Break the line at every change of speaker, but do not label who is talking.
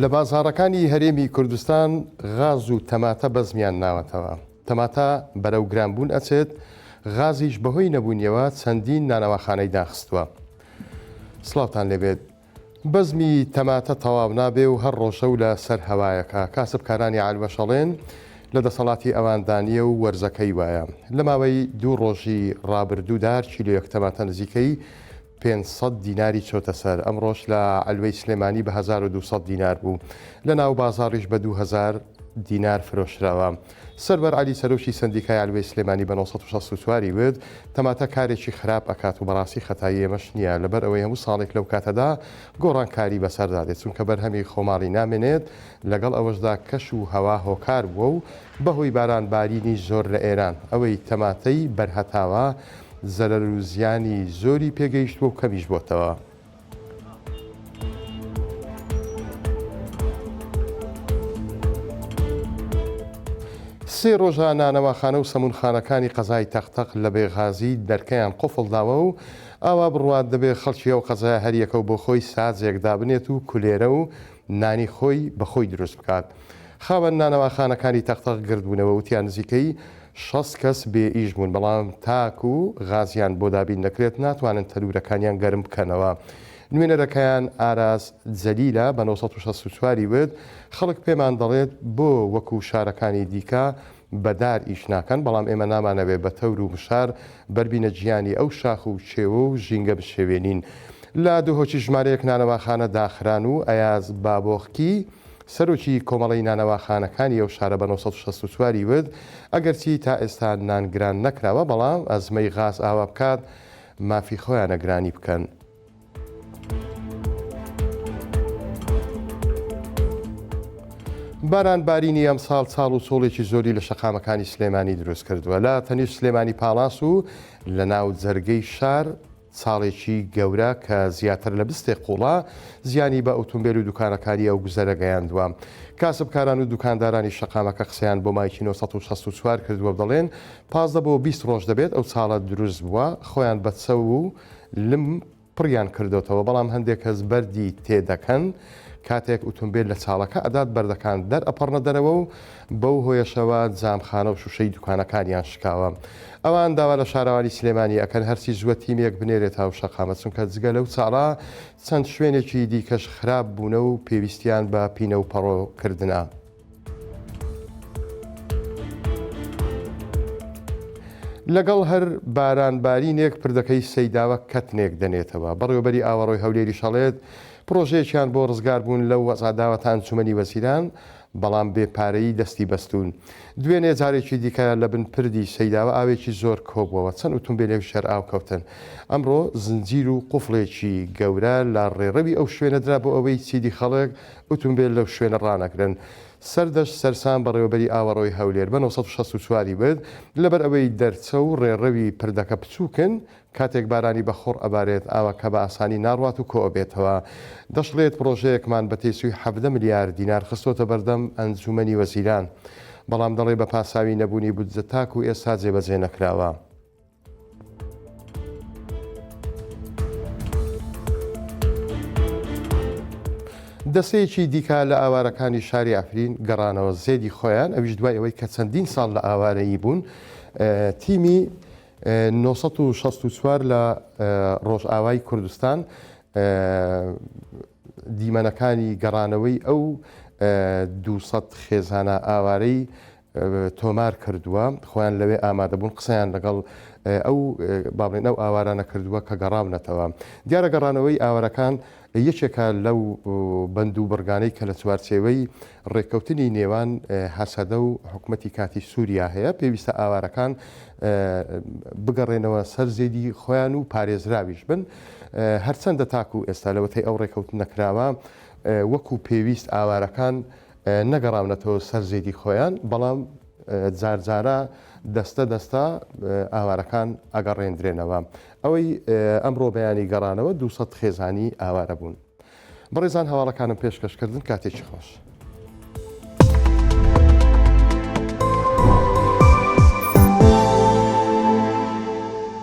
لە بازاڕەکانی هەرێمی کوردستان غاز و تەماتە بەزمیان ناوەتەوە. تەماتە بەرەو گرانبوون ئەچێت، غازیش بەهۆی نەبوونیەوە چەندین نانەواخانەی داخستووە. سڵاوتان لێبێت. بەزمی تەماتە تەواو نابێ و هەر ڕۆژە و لە سەر هەوایەکە. کاسبکارانی عەلوەش ئەڵێن لە دەسەڵاتی ئەواندا نییە و وەرزەکەی وایە. لە ماوەی دوو ڕۆژی ڕابردوودا هەر کیلۆیەک تەماتە نزیکەی 500 دیناری چۆتە سەر، ئەمڕۆش لە عەلوەی سلێمانی بە 1200 دینار بوو، لە ناو بازاڕیش بە 2000 دینار فرۆشراوە. سەروەر عەلی سەرۆکی سەندیکای عەلوەی سلێمانی بە 964 ی وت، تەماتە کارێکی خراپ ئەکات و بەڕاستی خەتای ئێمەش نییە، لەبەر ئەوەی هەموو ساڵێک لەو کاتەدا گۆڕانکاری بەسەردا دێت، چونکە بەرهەمی خۆماڵی نامێنێت، لەگەڵ ئەوەشدا کەش و هەوا هۆکار بووە و بەهۆی باران بارینی زۆر لە ئێران ئەوەی تەماتەی بەرهەتاوە زەرەر و زیانی زۆری پێگەیشتووە و کەمیش بۆتەوە. سێ ڕۆژە نانەواخانە و سەمونخانەکانی قەزای تەقتەق لە بێغازی دەرکەیان قوفڵ داوە و ئاوا بڕوات دەبێ خەڵکی ئەو قەزایە هەریەکە و بۆ خۆی ساجێک دابنێت و کولێرە و نانی خۆی بە خۆی دروست بکات. خاوەن نانەواخانەکانی تەقتەق گردبوونەوە وتیان نزیکەی 60 کەس بێ ئیش بوون، بەڵام تاکو غازیان بۆ دابین نەکرێت ناتوانن تەنوورەکانیان گەرم بکەنەوە. نوێنەرەکەیان ئاراس جەلیلە بە 964 ی وت، خەڵک پێمان دەڵێت بۆ وەکو شارەکانی دیکە بە دار ئیش ناکەن، بەڵام ئێمە نامانەوێت بە تەور و مشار بەربینە گیانی ئەو شاخ و کێوە و ژینگە بشێوێنین. لە دهۆکیش ژمارەیەک نانەواخانە داخران و ئەیاز بابۆخکی، سەرۆکی کۆمەڵەی نانەواخانەکانی ئەو شارە بە 964 ی وت، ئەگەرچی تا ئێستا نان گران نەکراوە، بەڵام ئەزمەی غاز ئاوا بکات مافی خۆیانە گرانی بکەن. باران بارینی ئەمساڵ چاڵ و چۆڵێکی زۆری لە شەقامەکانی سلێمانی دروست کردووە. لە تەنیشت سلێمانی پاڵاس و لە ناو جەرگەی شار چاڵێکی گەورە کە زیاتر لە بستێک قوڵە زیانی بە ئوتومبێل و دوکانەکانی ئەو گوزەرە گەیاندووە. کاسبکاران و دوکاندارانی شەقامەکە قسەیان بۆ مایکی 964 کردووە و دەڵێن 15 بۆ 20 ڕۆژ دەبێت ئەو چاڵە دروست بووە، خۆیان بە چەو و لم پڕیان کردۆتەوە، بەڵام هەندێک کەس بەردی تێدەکەن، کاتێک ئوتومبێل لە چاڵەکە ئەدات بەردەکان دەرئەپەڕنە دەرەوە و بەو هۆیەشەوە جامخانە و شوشەی دوکانەکانیان شکاوە. ئەوان داوا لە شارەوانی سلێمانی ئەکەن هەرچی زووە تیمێک بنێرێتە ئەو شەقامە، چونکە جگە لەو چاڵە چەند شوێنێکی دیکەش خراپ بوونە و پێویستیان بە پینە و پەڕۆ کردنە. لەگەڵ هەر باران بارینێک پردەکەی سەیداوە کەتنێک دەنێتەوە. بەڕێوەبەری ئاوەڕۆی هەولێریش ئەڵێت، پڕۆژەیەکیان بۆ ڕزگاربوون لەو وەزعە داوەتە ئەنجومەنی وەزیران، بەڵام بێ پارەیی دەستی بەستوون. دوێنێ جارێکی دیکە لە بن پردی سەیداوە ئاوێکی زۆر کۆبووەوە، چەند ئوتومبێلێک ژێر ئاو کەوتن. ئەمڕۆ زنجیر و قوفڵێکی گەورە لە ڕێڕەوی ئەو شوێنە درا بۆ ئەوەی چیدی خەڵک ئوتومبێل لەو شوێنە ڕانەگرن. سەردەشت سەرسام بەڕێوەبەری ئاوەڕۆی هەولێر بە 964 ی وت، لەبەر ئەوەی دەرچە و ڕێڕەوی پردەکە بچووکن، کاتێک بارانی بەخوڕ ئەبارێت ئاوەکە بە ئاسانی ناڕوات و کۆئەبێتەوە. دەشڵێت پڕۆژەیەکمان بە تێچووی 17 ملیار دینار خستۆتە بەردەم ئەنجوومەنی وەزیران، بەڵام دەڵێ بە پاساوی نەبوونی بودجە تاکوو ئێستا جێبەجێ نەکراوە. دەستەیەکی دیکە لە ئاوارەکانی شاری عەفرین گەڕانەوە زێدی خۆیان، ئەویش دوای ئەوەی کە چەندین ساڵ لە ئاوارەیی بوون. تیمی 964 لە ڕۆژئاوای کوردستان دیمەنەکانی گەڕانەوەی ئەو 200 خێزانە ئاوارەی تۆمار کردووە، خۆیان لەوێ ئامادەبوون، قسەیان لەگەڵ ئەو با بڵێین ئەو ئاوارانە کردووە کە گەڕاونەتەوە. دیارە گەڕانەوەی ئاوارەکان یەکێکە لەو بەند و بڕگانەی کە لە چوارچێوەی ڕێککەوتنی نێوان هەسەدە و حکومەتی کاتی سووریا هەیە، پێویستە ئاوارەکان بگەڕێنەوە سەر زێدی خۆیان و پارێزراویش بن. هەرچەندە تاکو ئێستا لەوەتەی ئەو ڕێککەوتنە کراوە وەکو پێویست ئاوارەکان نەگەڕاونەتەوە سەر زێدی خۆیان، بەڵام جار جارە دەستە دەستە ئاوارەکان ئەگەڕێندرێنەوە. ئەوەی ئەمڕۆ بەیانی گەڕانەوە 200 خێزانی ئاوارە بوون. بەڕێزان هەواڵەکانم پێشکەش کردن کاتێکی خۆش.